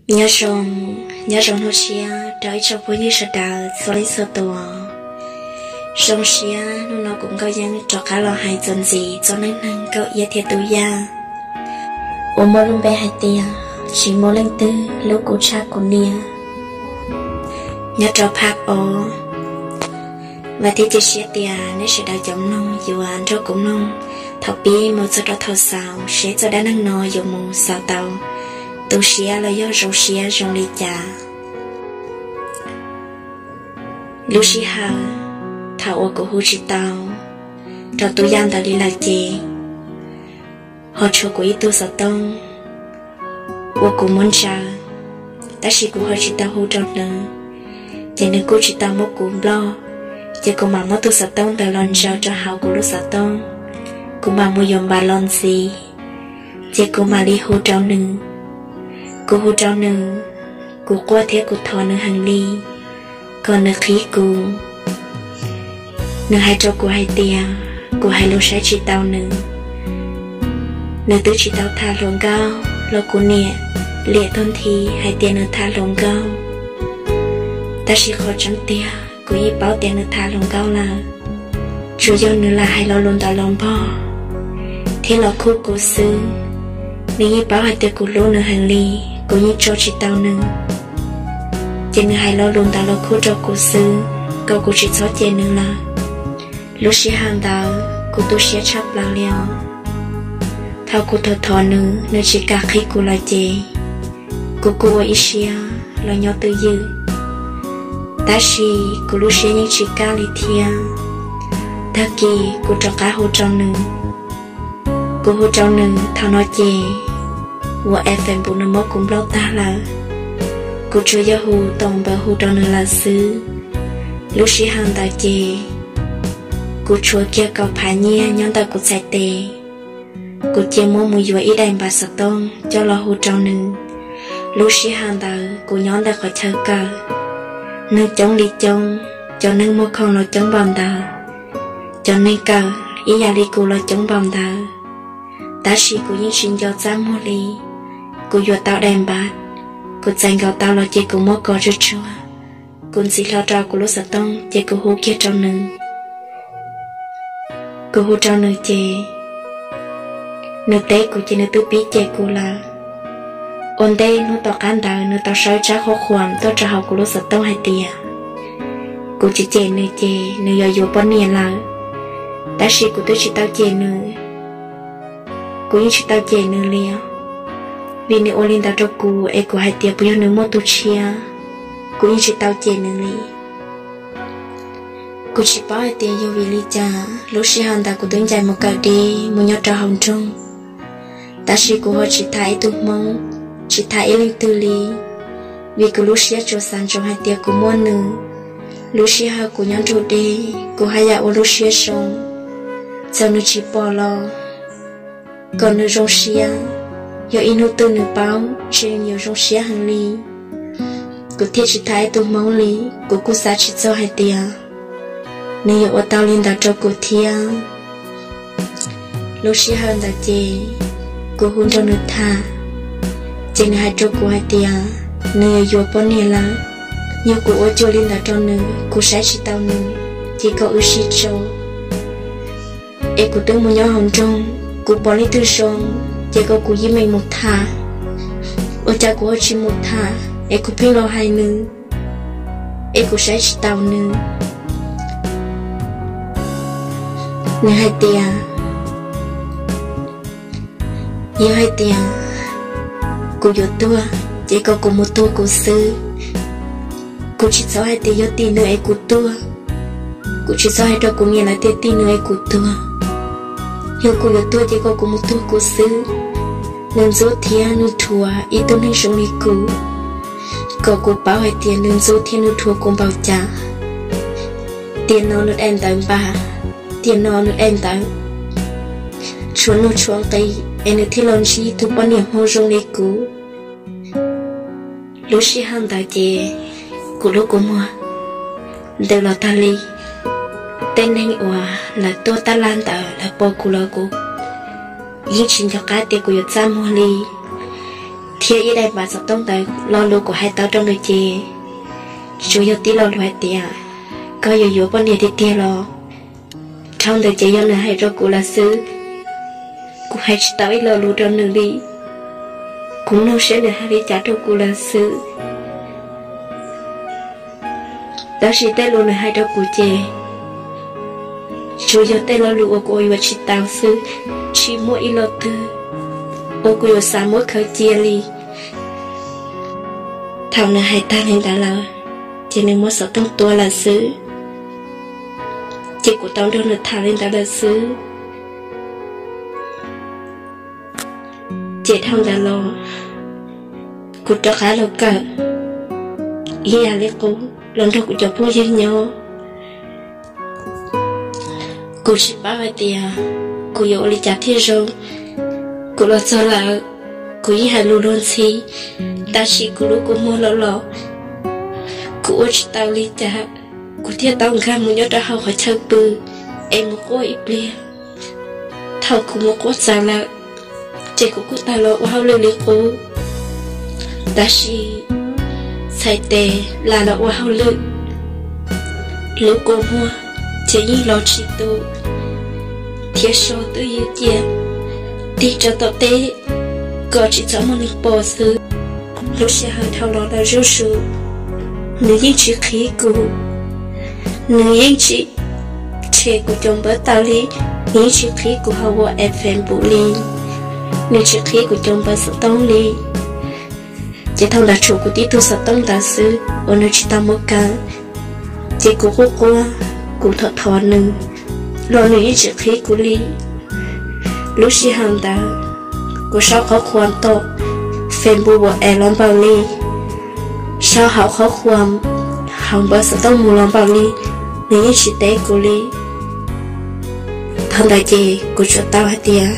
Nyob zoo, nyob zoo hnub tshiab rau ib tsoom phooj ywg sawv daws txhua leej txhua tus. Zoo siab hnub no kuv Nkauj Yeeb rov qab los hais txuas ntxiv txog neej neeg Nkauj Iab thiab Tub Yaj uas muaj lub npe hais tias tsis muaj leej twg hlub kuv tshaj kuv niam. Nyob rau phab ob, vam thiab cia siab tias nej sawv daws cov mloog yuav nrog kuv mloog thaum pib mus txog rau thaum xaus seb txoj dab neeg no yuav mus xaus tau tu siab los yog zoo siab zoo li cas. Lub sij hawm thaum uas kuv hu tsis tau rau Tub Yaj ntawd li lawm ces ho tshuav kuv ib tug xov tooj uas kuv muab ntsaws, tab sis kuv ho tsis tau hu rau nws, ces nws kuj tsis tau muab kuv nploj. Ces kuv mam muab tus xov tooj ntawd los ntsaws rau hauv kuv lub xov tooj, kuv mam mus yuav npas los ntxiv, ces kuv mam li hu rau nws. Kuv hu rau nws, kuv quaj thiab kuv thov nws heev li kom nws qhib kuv. Nws hais rau kuv hais tias kuv hais lus saib tsis tau nws. Nws twb tsis tau tham hluas nkauj los kuv niam liam tuag nthi hais tias nws tham hluas nkauj. Tab sis qhov tseeb tiag kuv yeej paub tias nws tham hluas nkauj lawm, tsuas yog nws lam hais lo lus ntawd los npog thiab los khub kuv xwb. Nws yeej paub hais tias kuv hlub nws heev li, kuv yeej tso tsis tau nws. Ces nws hais lo lus ntawd los khub rau kuv xwb, kom kuv tsis txhob cem nws lawm. Lub sij hawm ntawd kuv tu siab tshaj plaws li os. Thaum kuv thov thov nws, nws tsis kam qhib kuv lawm ces kuv kuj ua ib siab los nyob twj ywm. Tab sis kuv lub siab yeej tsis kaj li thiab. Tag kis kuv rov qab hu rau nws. Kuv hu rau nws thaum no ces ua e Facebook nws muab kuv nploj tag lawm. Kuv tsuas yog hu tom npawb hu rau nws lawm xwb. Lub sij hawm ntawd ces kuv tshuav kiag kaum phav nyiaj nyob ntawm kuv txhais tes. Kuv cia muab mus yuav ib daim npas xov tooj coj los hu rau nws. Lub sij hawm ntawd kuv nyob ntawm qhov chaw kawm, neeg coob li coob, cov neeg muag khoom los coob npaum ntawd, cov neeg kawm ib yam li kuv los coob npaum ntawd. Tab sis kuv yeej tsis nco txaj muag li. Kuv yuav tau daim npas, kuv txais nkaus tau los ces kuv muab kov tsuag tsuag. Kuv ntxiv hlo rau kuv lub xov tooj ces kuv hu kiag rau nws. Kuv hu rau nws ces nws teb kuv ces nws twb pib cem kuv lawm. Ua ntej hnub tom qab ntawd nws tau sau tsab qhuab qhuas tuaj rau hauv kuv lub xov tooj hais tias kuv tsis cem nws ces nws yuav yuav poj niam lawm. Tab sis kuv twb tsis tau cem nws, kuv yeej tsis tau cem nws li os. Vim nws ua li ntawd rau kuv es kuv hais tias puas yog nws muaj tus tshiab, kuv yeej tsis tau cem nws li. Kuv tsis paub hais tias yog vim li cas lub sij hawm ntawd kuv twb ncaim mus kawm deb mus nyob rau hauv nroog, tab sis kuv ho tsis tham ib tug Hmoob, tsis tham ib leej twg li, vim kuv lub siab tsuas xav ntsoov hais tias kuv muaj nws. Lub sij hawm kuv nyob nrug deb kuv haj yam ua lub siab zoo, txawm nws tsis pom los kom nws zoo siab, yog ib hnub twg nws paub ntshe nws yuav zoo siab heev li. Kuv thiaj tsis tham ib tug Hmoob li, kuv kuj xav tsis txog hais tias nws yuav ua tau li ntawd rau kuv thiab. Lub sij hawm ntawd ces kuv hu nrog nws tham, ces nws hais rau kuv hais tias nws yuav yuav poj niam lawm. Yog kuv ua cuag li ntawd rau nws, kuv saib tsis tau nws, ces kom wb sib tso. Es kuv twb mus nyob hauv nroog, kuv pom leej twg zoo, ces kom kuv yeej meem mus tham. Ua cas kuv ho tsis mus tham, es kuv pheej los hais nws, es kuv saib tsis taus nws. Nws hais tias yog hais tias kuv yuav tuag, ces kom kuv mus tuag kuv xwb. Kuv tsis txhob hais tias yog tim nws es kuv tuag, kuv tsis txhob hais rau kuv niam lawv tias tim nws es kuv tuag. Yog kuv yuav tuag ces kom kuv mus tuag kuv xwb. Nws ntxub thiab nws dhuav ib tug neeg zoo li kuv, kom kuv paub hais tias nws ntxub thiab nws dhuav kuv npaum cas. Tiam no nws daim ntawv npam, tiam no nws daim ntawv tshuav nuj tshuav nqi, es nws thiaj los ntsib tus poj niam Hmoob zoo li kuv. Lub sij hawm ntawd ces kuv lub kua muag ntws los tag li. Tej neeg uas lawv tuaj tab laj ntawd lawv pom kuv los kuv yeej tsis nco qab tias kuv yuav txaj muag li. thiab ib daim npav xov tooj ntawd lo lus kuv hais tau rau nws ces tsuas yog tib lo lus hais tias, koj yuav yuav poj niam tiag tiag los? Dhau ntawd ces yog nws hais rau kuv lawm xwb, kuv hais tsis tau ib lo lus rau nws li. Kuv mloog saib nws hais li cas rau kuv lawm xwb. Tab sis tej lus nws hais rau kuv ces tsuas yog tej lo lus uas kuv ua yuav tsis tau xwb, tsis muaj ib lo twg uas kuv yuav xav muab khaws cia li. Thaum nws hais tag li ntawd lawm, ces nws muab xov tooj tua lawm xwb. Ces kuv tau nrog nws tham li ntawd lawm xwb. Ces dhau ntawd los kuv rov qab los kawm ib yam li qub los nrog kuv cov phooj ywg nyob. Kuv tsis paub hais tias kuv yuav ua li cas thiaj zoo. Kuv los txog lawm, kuv yeej hais lus luag ntxhi, tab sis kuv lub kua muag los los, kuv ua tsis tau li cas, kuv thiaj tau nkag mus nyob rau hauv qhov chaw pw es mus quaj ib pliag. Thaum kuv mus quaj txaus lawm, ces kuv kuj tau los ua hauj lwm li qub. Tab sis txhais tes lam los ua hauj lwm, lub kua muag ces yeej los tsis tu, thiab so twb ywg cia tig rau tom teb kom tsis txhob muaj neeg pom xwb. Lub sij hawm dhau los lawm zuj zus, nws yeej tsis qhib kuv, nws yeej tsis tshem kuv cov npawb taws li, nws yeej tsis qhib kuv hauv WhatsApp, Facebook li, nws tsis qhib kuv cov npawb xov tooj li. Ces thaum ntawd tshuav kuv tib tug xov tooj ntawd xwb uas nws tsis tau muab kaw, ces kuv quaj quaj, kuv thov thov nws los nws yeej tsis qhib kuv li. Lub sij hawm ntawd kuv sau qhov khuam tom Facebook, WhatsApp los npaum li, sau hauv qhov khuam hauv npawb xov tooj mus los npaum li, nws yeej tsis teb kuv li. Thaum ntawd ces kuv tsuas tau hais tias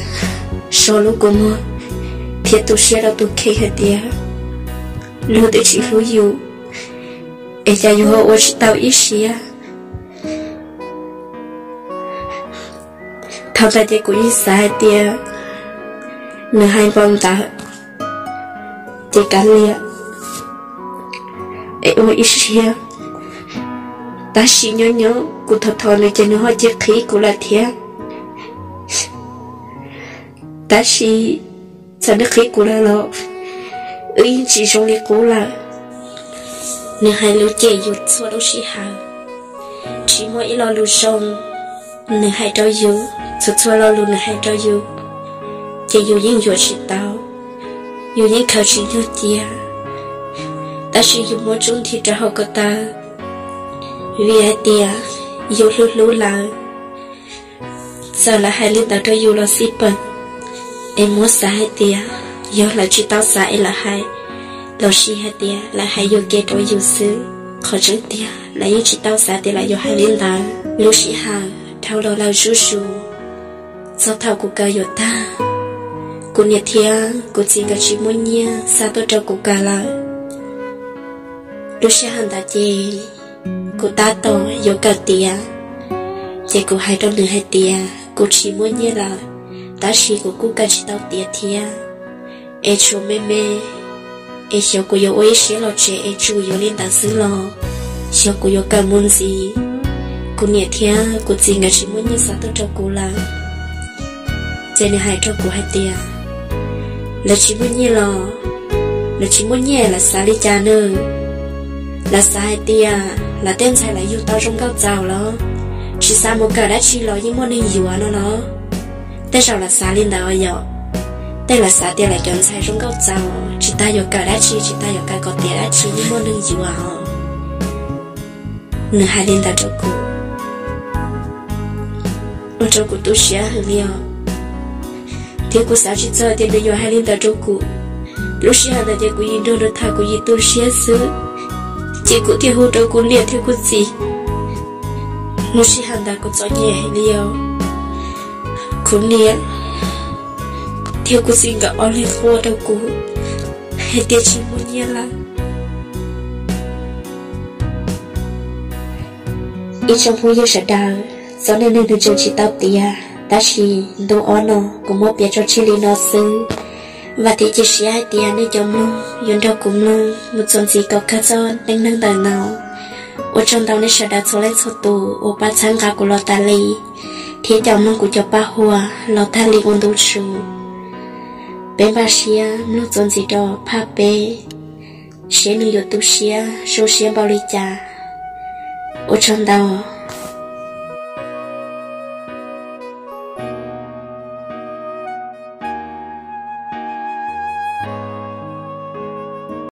so lub kua muag thiab tu siab rau tus kheej hais tias luag twb tsis hlub yus, es cas yus ho ua tsis tau ib siab. Thaum ntawd ces kuv yeej xav hais tias nws hais npaum ntawd ces kav liam es ua ib siab. Tab sis nyob nyob kuv thov thov nws ces nws ho cia qhib kuv lawm thiab. Tab sis txawm nws qhib kuv lawm los wb yeej tsis zoo li qub lawm. Nws hais lus cem yus txhua lub sij hawm, tsis muaj ib lo lus zoo nws hais rau yus, txhua txhua lo lus nws hais rau yus ces yus yeej yuav tsis tau, yus yeej khaws tsis nyuag cia. Tab sis yus muab tsub nthi rau hauv ko taw, vim hais tias yus hlub hlub lawv. Txawm lawv hais li ntawd rau yus los xij peem, es muab xav hais tias yog lawv tsis tau xav es lawv hais, los sis hais tias lawv hais yuam kev rau yus xwb. Qhov tseeb tiag lawv yeej tsis tau xav tias lawv yuav hais li ntawd. Lub sij hawm dhau los lawm zuj zus, txog thaum kuv kawm yuav tag, kuv niam thiab kuv txiv nkawd tsis muaj nyiaj xa tuaj rau kuv kawm lawm. Lub sij hawm ntawd ces kuv tab tom yuav kawm tiav, ces kuv hais rau nws hais tias kuv tsis muaj nyiaj lawm, tab sis kuv kuj kawm tsis tau tiav thiab, es tshuav me me, es xyov kuv yuav ua ib siab los tsev es tsum yuav li ntawd xwb los xyov kuv yuav kawm mus ntxiv. Kuv niam thiab kuv txiv nkawd tsis muaj nyiaj xa tuaj rau kuv lawm. Ces nws hais rau kuv hais tias, lawv tsis muaj nyiaj los, lawv tsis muaj nyiaj lawv xav li cas nws? Lawv xav hais tias lawv tej ntxhais lawv yug tau zoo nkauj txaus los, tsis xa mus kawm dab tsi los yeej muaj neeg yuav no los? Tej zaum lawv xav li ntawd yom. Tej lawv xav tias lawv cov ntxhais zoo nkauj txaus, tsis tas yuav kawm dab tsi, tsis tas yuav kawm kom tiav dab tsi yeej muaj neeg yuav os. Nws hais li ntawd rau kuv, ua rau kuv tu siab heev li os. Thiab kuv xav tsis txog tias nws yuav hais li ntawd rau kuv. Lub sij hawm ntawd ces kuv yim nrog nws tham kuv yim tu siab xwb, ces kuv thiaj hu rau kuv niam thiab kuv txiv. Lub sij hawm ntawd kuv txom nyem heev li os. Kuv niam thiab kuv txiv nkawd ob leeg quaj rau kuv hais tias tsis muaj nyiaj lawm. Ib tsoom phooj ywg sawv daws, txoj neej neeg nws tseem tsis tau tiav, tab sis ntu ob no kuv muab piav tso tseg li no xwb. Vam thiab cia siab hais tias nej cov mloog yuav nrog kuv mloog mus txuas ntxiv kom kawg txoj neej neeg ntawm no. Ua tsaug ntau nej sawv daws txhua leej txhua tus uas pab txhawb nqa kuv los tas li, thiab cov mloog kuv cov paj huam los tag li ua ntu zus. Peb npaj siab mloog txuas ntxiv rau phaj peb, seb nws yuav tu siab zoo siab npaum li cas. Ua tsaug ntau.